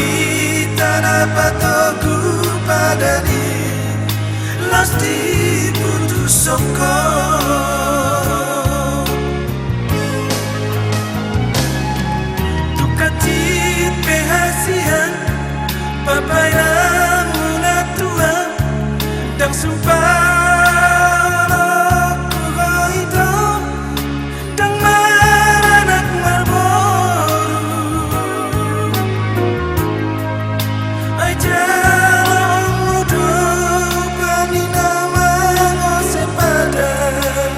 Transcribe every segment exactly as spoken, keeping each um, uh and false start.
Hita na patogu padan i, laos diputushon ho. Tung hansit pe hasian, pambahenanmuna tulang, ndang sumpaholonku ho ito, ndang maranak marboru. Ai jala on mudok bani na mangose padan.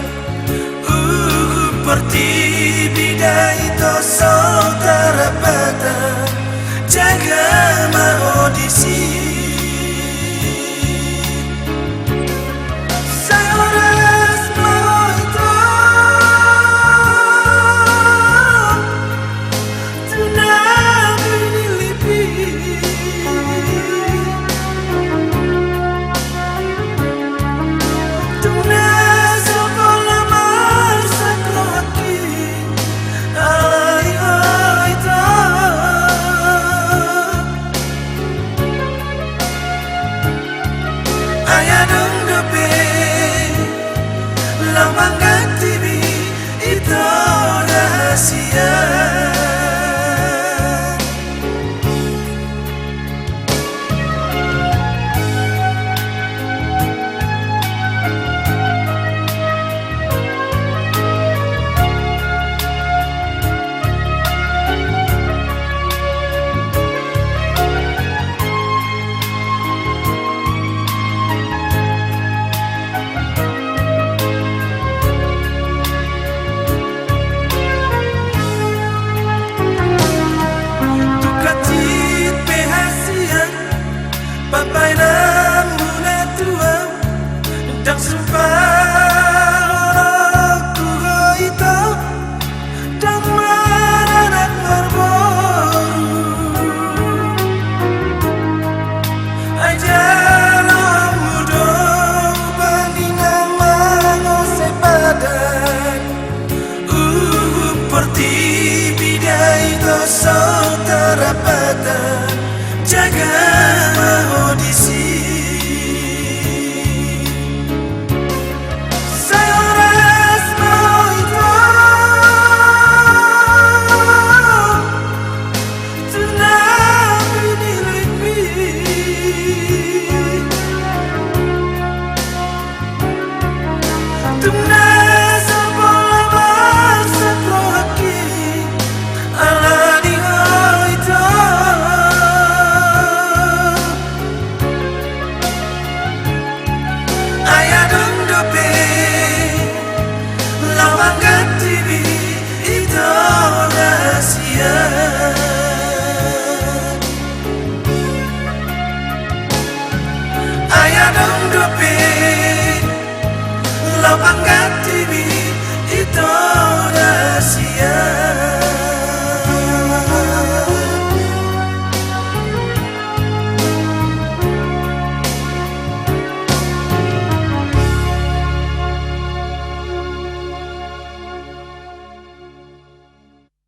Uhum portibi da ito so tarapatan, jaga ma ho disi. Sai horas ma ho ito tu na binilipi. Tung na so pola marsak rohangki, alani ho ito. Ai adong dope laho mangganti mi ito na hasian. Tung hansit pe hasian, pambahenanmuna tulang, ndang sumpaholonku ho ito, ndang maranak marboru. Ai jala on mudok bani na mangose padan. Uhum portibi da ito so tarapatan, jaga ma ho disi. Sai horas ma ho ito tu na binilipi. Tung na so pola marsak rohangki, alani ho ito. Ai adong dope laho mangganti mi ito na hasian. Ai adong dope laho mangganti